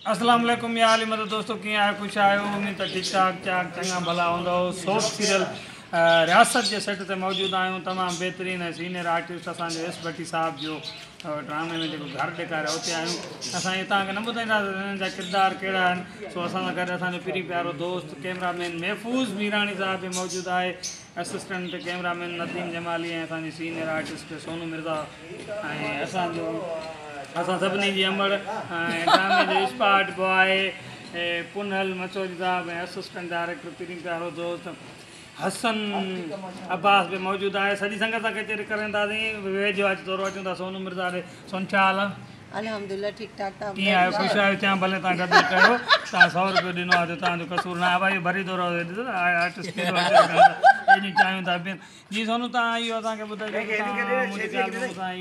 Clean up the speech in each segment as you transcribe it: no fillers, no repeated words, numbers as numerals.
اسلام عليڪم يا علي مدد دوستو ڪيئن آهيو خوش آهيو اميد ته ٺيڪ ٺاڪ چاڪ چڱا ڀلا هوندؤ سوپ سيريل رياست جي سيٽ تي موجود آهيون تمام بهترين ۽ سينيئر آرٽسٽ اسان جو ايس ڀٽي صاحب جو ڊرامي ۾ جيڪو گهر ڏيکاريو اتي آهيون اسان اهو توهان کي نه ٻڌائينداسين ته هنن جا ڪردار ڪهڙا آهن سو اسان سان گڏ اسان جو پرين پيارو دوست ڪيمرا مين محفوظ ميراڻي صاحب به موجود آهي assistant camera man Nadeem Jamali ۽ اسان جي سينيئر آرٽسٽ سونو مرزا ۽ اسان جو اسان سڀني جي امڙ ۽ ڊرامي جو اسپاٽ بواء پنهل مسعودي صاحب ۽ اسسٽنٽ ڊائريڪٽر پرين پيارو دوست حسن عباس به موجود آهي سڄي سنگت سان ڪچهري ڪرنداسين ويجهو اچ ٿورو اچون ٿا سونو مرزا ڏي سون ڇا حال آ؟ الحمدلله ٺيڪ ٺاڪ تهان ڪيئن آهيو خوش آهيو چانهه ڀلي توهان گڏ ڪيو توهان سو روپيو ڏنو آهي ته توهان جو قصور نه آهي ڀائي ڀري ٿو رهو ڏسو نه آرٽسٽ ڪيڏو اچي ايڏيون چانهيون ٿا پين جي سونو توهان اهو اسان کي ٻڌائجو ته توهان منهنجي خيال ۾ مون سان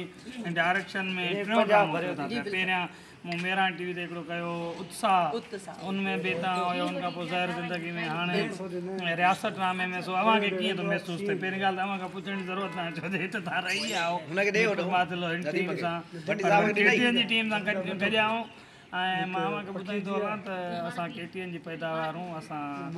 هي ڊائريڪشن ۾ ٽيون ڊرامو ڪيو ٿا پيا پهريان مون مهراڻ ٽي وي تي هڪڙو ڪيو اتساهه ان ۾ به توهان هيو ان کان پوء زهر زندگي ۾ هاڻي رياست ڊرامي ۾ سو اوهان کي ڪيئن ٿو محسوس ٿئي پهرين ڳالهه ته اوهان کان پڇڻ جي ضرورت ناهي ڇو جو هت توهان رهي آيا آهيو هن ٽيم سان پر ڪي ٽي اين جي ٽيم سان گڏيا آهيون ۽ مان اوهان کي ٻڌائيندو هلان ته اسان ڪي ٽي اين جي پيداوار آهيون اسان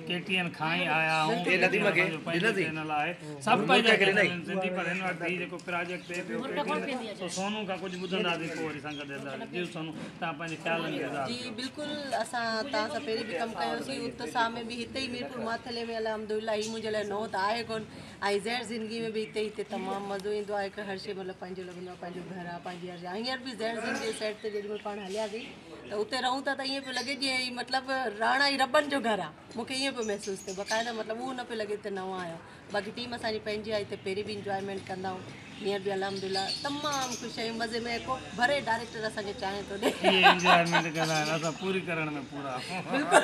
ڪي ٽي اين کان ئي آيا آهيون ڪي ٽي اين اسان جو پنهنجو چينل آهي سڀ پنهنجا چينل آهن سنڌي پر هن وقت هي جيڪو پراجيڪٽ ٿئي پيو ڪي ٽي اين سو سونو کان ڪجهه ٻڌنداسين پوء وري سنگت ڏينداسين جي سونو توهان پنهنجي خيالن جو اظهار جي ڪيو. بلڪل اسان توهان سان پهرين به ڪم ڪيوسين اتساهه ۾ به هتي ئي ميرپور ماٿيلي ۾ الحمدلله هي منهنجي لاء نئون ته آهي ڪونه ۽ زهر زندگي ۾ به هتي هتي تمام مزو ايندو آهي هڪ هر شي مطلب پنهنجو لڳندو آهي پنهنجو گهر آهي پنهنجي هر شي آهي هينئر به زهر زندگي جي سيٽ تي جيڏي مهل پاڻ هلياسين ته اتي رهون ٿا ته ائين پيو لڳي جيئن هي مطلب راڻا هي ربن جو گهر آهي مون کي ائين پيو محسوس ٿئي باقاعده مطلب اهو نه پيو لڳي ته نوان آيا باقي ٽيم اسان جي پنهنجي آهي هتي پهرين به انجوائمينٽ ڪندا آهيون هينئر به الحمدلله تمام خوش آهيون مزي ۾ ڪو ڀري ڊائريڪٽر اسان کي چانهه ٿو ڏي. اهي انجوائمينٽ ڪندا آهن اسان پوري ڪرڻ ۾ پورا بلڪل.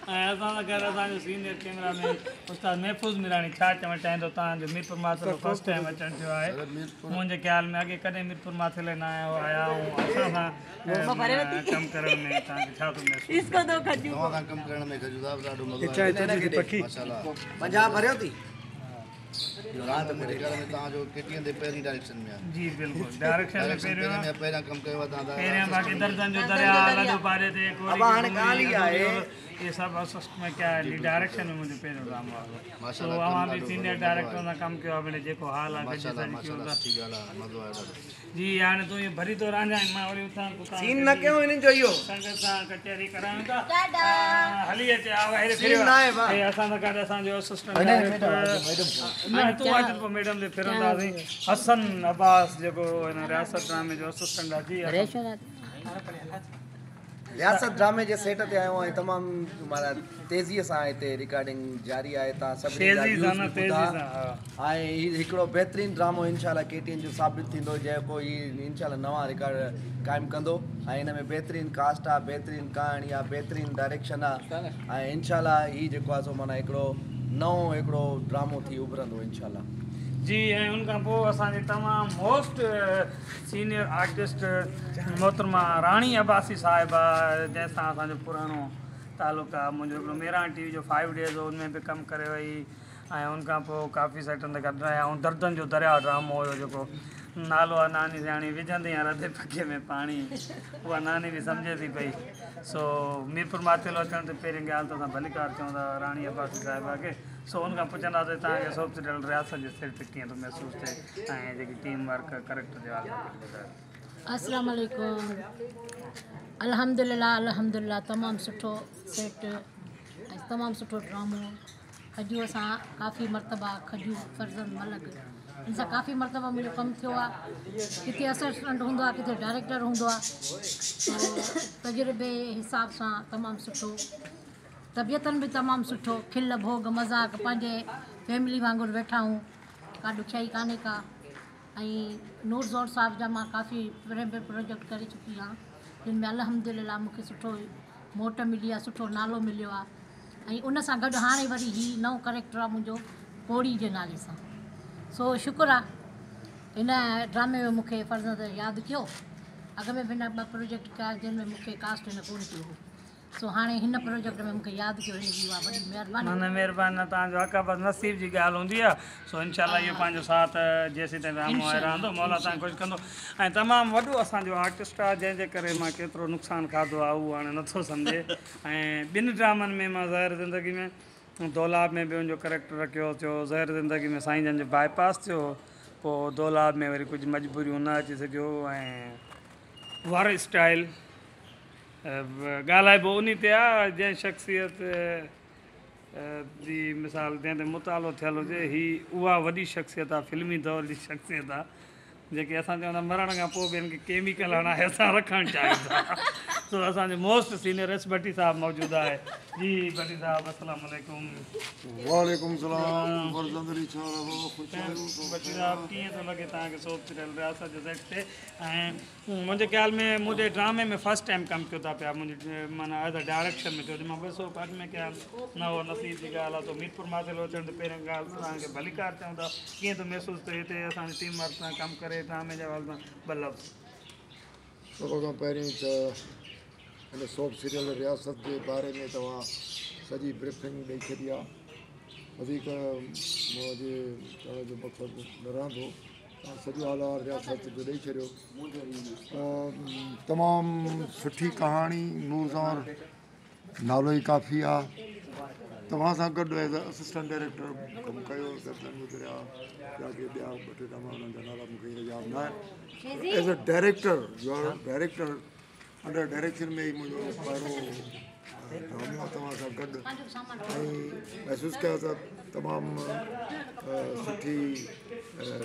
۽ اسان سان گڏ اسان جو سينيئر ڪيمرا مين استاد محفوظ ميراڻي ڇا چوڻ چاهيندو توهان جو ميرپور ماٿيلو فرسٽ ٽائيم اچڻ ٿيو آهي منهنجي خيال ۾ اڳي ڪڏهن ميرپور ماٿيلي نه آيا آيا آهيون اسان سان ڪم ڪرڻ ۾ توهان کي ڇا ٿو محسوس ٿئي؟ توهان سان ڪم ڪرڻ ۾ کجو صاحب ڏاڍو مزو آيو ماشاءالله. پنجاهه ڀريو ٿي. رات منهنجي خيال ۾ توهان جو ڪي ٽي اين تي پهرين ڊائريڪشن ۾ آهي. جي بلڪل ڊائريڪشن ۾ پهريون ۾ پهريان ڪم ڪيو آهي توهان پهريان باقي دردن جو درياء لڏو پاڙي تي ڪوري ابا هاڻي ڳالهه اها آهي اهي سڀ اسسٽ ۾ ڪيا آهن ڊائريڪشن ۾ منهنجو پهريون ڊرامو آهي سو اوهان به سينيئر ڊائريڪٽر سان ڪم ڪيو آهي ڀلي جيڪو حال آهي گڏجي سڏجي ڪيون ٿا. سٺي ڳالهه آهي مزو آيو ڏاڍو. جي هاڻي تون اهو ڀري ٿو رانجهائين مان وري اٿان ڪتان سين نه ڪيو هنن جو اهو. سنگت سان ڪچهري ڪرايون ٿا هلي اچ آ هيري سين نه آهي ڀا. هي اسان سان گڏ اسان جو اسسٽنٽ ڊائريڪٽر نه تون اچ ته پوء ميڊم تي ڦرنداسين حسن عباس جيڪو هن رياست ڊرامي جو اسسٽنٽ آهي جي حسن. رياست ڊرامي جي سيٽ تي آيو آهيان تمام معنيٰ تيزي سان هتي رڪارڊنگ جاري آهي توهان سڀني جا ويوز به ٻڌا ۽ هي هڪڙو بهترين ڊرامو انشاء الله ڪي ٽي اين جو ثابت ٿيندو جيڪو هي انشاء الله نوان رڪارڊ قائم ڪندو ۽ هن ۾ بهترين ڪاسٽ آهي بهترين ڪهاڻي آهي بهترين ڊائريڪشن آهي ۽ انشاء الله هي جيڪو آهي سو معنيٰ هڪڙو نئون هڪڙو ڊرامو ٿي اڀرندو انشاء الله. جي ۽ ان کان پوء اسان جي تمام موسٽ سينيئر آرٽسٽ محترمه راڻي عباسي صاحبه جنهن سان اسان جو پراڻو تعلق آهي منهنجو هڪڙو مهراڻ ٽي وي جو فائيو ڊيز هو ان ۾ به ڪم ڪري وئي ۽ ان کان پوء ڪافي سيٽن تي گڏ رهيا آهيون دردن جو درياء ڊرامو هيو جيڪو نالو آهي ناني سياڻي وجهندي آهيان رڌي پکي ۾ پاڻي اها ناني به سمجهي ٿي پئي سو ميرپور ماٿيلو اچڻ تي پهرين ڳالهه ته اسان ڀليڪار چون ٿا راڻي عباسي صاحبه کي سو ان کان پڇنداسين توهان کي سوپ سيريل رياست جي سيٽ تي ڪيئن ٿو محسوس ٿئي ۽ جيڪي ٽيم ورڪ ڪريڪٽر جي حوالي سان ڪجهه ٻڌايو. السلام عليڪم الحمدلله الحمدلله تمام سٺو سيٽ ۽ تمام سٺو ڊرامو کجوء سان ڪافي مرتبا کجو فرزند ملڪ ان سان ڪافي مرتبا منهنجو ڪم ٿيو آهي ڪٿي اسسٽنٽ هوندو آهي ڪٿي ڊائريڪٽر هوندو آهي سو تجربي حساب سان تمام سٺو طبيعتن به تمام سٺو کل ڀوڳ مذاق پنهنجي فيملي وانگر ويٺا آهيون ڪا ڏکيائي ڪانهي ڪا ۽ نور زئور صاحب جا مان ڪافي پريم به پروجيڪٽ ڪري چڪي آهيان جن ۾ الحمدلله مون کي سٺو موٽ ملي آهي سٺو نالو مليو آهي ۽ ان سان گڏ هاڻي وري هي نئون ڪريڪٽر آهي منهنجو پوڙهي جي نالي سان سو شڪر آهي هن ڊرامي ۾ مون کي فرزند ياد ڪيو اڳ ۾ به هن ٻه پروجيڪٽ ڪيا جن ۾ مون کي ڪاسٽ هن ڪونه ڪيو هو. سو هاڻي هن پروجيڪٽ ۾ مونکي ياد ڪيو هن جي اها وڏي مهرباني. نه نه مهرباني نه توهان جو حق آهي بس نصيب جي ڳالهه هوندي آهي سو انشاء الله اهو پنهنجو ساٿ جيسين تائين ڊرامو آهي رهندو مولا توهان کي خوش ڪندو ۽ تمام وڏو اسان جو آرٽسٽ آهي جنهن جي ڪري مان ڪيترو نقصان کاڌو آهي اهو هاڻي نٿو سمجهي ۽ ٻن ڊرامن ۾ مان زهر زندگي ۾ دولاب ۾ به ان جو ڪريڪٽر رکيو ٿيو زهر زندگي ۾ سائين جن جو باء پاس ٿيو پوء دولاب ۾ وري ڪجهه مجبوريون نه اچي سگهيو ۽ وارو اسٽائل ڳالهائبو انهي تي آ جنهن شخصيت جي مثال جنهن تي مطالعو ٿيل هجي هي اها وڏي شخصيت آ فلمي دور جي شخصيت آ جيڪي اسان چون ٿا مرڻ کان پوء به هن کي ڪيميڪل هڻائي اسان رکڻ چاهيون ٿا سو اسان جو موسٽ سينيئر ايس ڀٽي صاحب موجود آهي جي ڀٽي صاحب السلام عليڪم. وعليڪم السلام فرزند علي ڇا حال آ بابا خوش آهيو سڀ ڀٽي صاحب ڪيئن ٿو لڳي توهان کي سوپ سيريل رياست جي سيٽ تي ۽ منهنجي خيال ۾ منهنجي ڊرامي ۾ فرسٽ ٽائيم ڪم ڪيو ٿا پيا منهنجي معنيٰ ايز ا ڊائريڪشن ۾ ڇو جو مان ٻه سو اڳ ۾ ڪيا نه هو نصيب جي ڳالهه آهي سو ميرپور ماٿيلو اچڻ تي پهرين ڳالهه توهان کي ڀليڪار چئون ٿا ڪيئن ٿو محسوس ٿئي هتي اسان جي ٽيم وارن سان ڪم ڪري ڊرامي جي حوالي سان ٻه لفظ. سڀ کان پهرين ته هن سوپ سيريل رياست جي باري ۾ توهان سڄي بريفنگ ڏئي ڇڏي آهي وڌيڪ منهنجي چوڻ جو مقصد نه رهندو. سڄو حال احوال رياست جو ڏئي ڇڏيو. تمام سٺي ڪهاڻي نور زنور نالو ئي ڪافي آ توهان سان گڏ ايز اسسٽنٽ ڊائريڪٽر ڪم ڪيو سرزمين دريا ٻيا ڪي ٻيا ٻه ٽي ڊراما انهن جا نالا مونکي هينئر ياد نه آهن as a director you are director under direction ۾ ئي منهنجو پهريون ڊرامو آهي توهان سان گڏ ۽ محسوس ڪيو ته تمام سٺي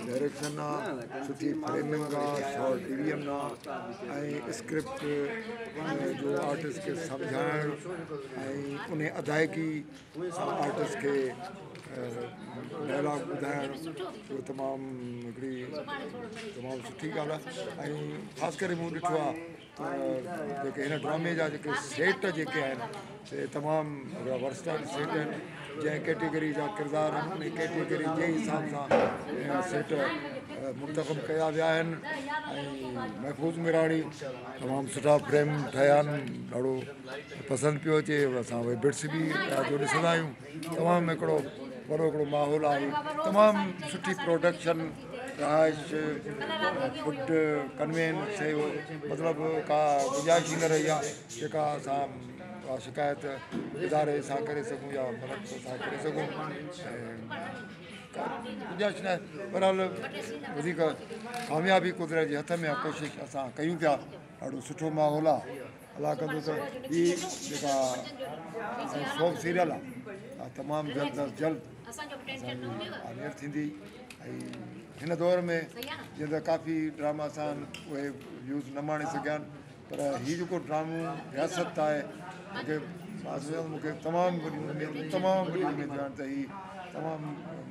ڊائريڪشن آهي سٺي فريمنگ آهي شارٽ ڊويزن آهي ۽ اسڪرپٽ جو آرٽسٽ کي سمجهائڻ ۽ ان ادائگي سان آرٽسٽ کي ڊائلاگ ٻڌائڻ اهو تمام هڪڙي تمام سٺي ڳالهه آهي ۽ خاص ڪري مون ڏٺو آهي ته جيڪي هن ڊرامي جا جيڪي سيٽ جيڪي آهن سي تمام هڪڙا ورسٽائل سيٽ آهن جنهن ڪيٽيگري جا ڪردار آهن ان ڪيٽيگري جي حساب سان سيٽ منتخب ڪيا ويا آهن ۽ محفوظ ميراڻي تمام سٺا فريم ٺهيا آهن ڏاڍو پسند پيو اچي اسان اهي بٽس به رات جو ڏسندا آهيون تمام هڪڙو وڏو هڪڙو ماحول آهي تمام سٺي پروڊڪشن رهائش فوڊ ڪنوينس مطلب ڪا گنجائش ئي نه رهي آهي جيڪا اسان ڪا شڪايت اداري سان ڪري سگهون يا ملڪ سان ڪري سگهون ڪا گنجائش نه آهي بهرحال وڌيڪ ڪاميابي قدرت جي هٿ ۾ آهي ڪوشش اسان ڪيون پيا ڏاڍو سٺو ماحول آهي الله ڪندو ته هي جيڪا سوپ سيريل آهي تمام جلد از جلد آنيئر ٿيندي ۽ هن دور ۾ جيئن ته ڪافي ڊراما اسان اهي ويوز نه ماڻي سگهيا آهن پر هي جيڪو ڊرامو رياست آهي مونکي مونکي تمام وڏيون اميدون تمام وڏيون اميدون آهن ته هي تمام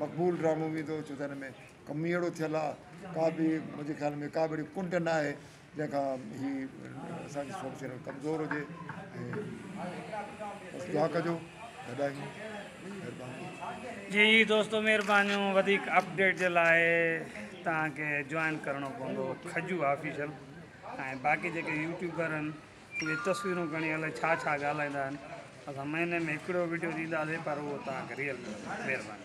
مقبول ڊرامو ويندو ڇو ته هن ۾ ڪم ئي اهڙو ٿيل آهي ڪا به منهنجي خيال ۾ ڪا به اهڙي ڪنڊ نه آهي جنهن کان هي اسان جي سوچ ڪمزور هجي ۽ بس دعا ڪجو گڏ آهيون مهرباني. جي دوستو مهربانيون وڌيڪ اپڊيٽ جي لاء توهان کي جوائن ڪرڻو پوندو کجو آفيشل ۽ باقي جيڪي يوٽيوبر آهن اهي تصويرون کڻي الائي ڇا ڇا ڳالهائيندا آهن اسان مهيني ۾ هڪڙو وڊيو ڏينداسين پر اهو توهان کي ريئل ملندو مهرباني.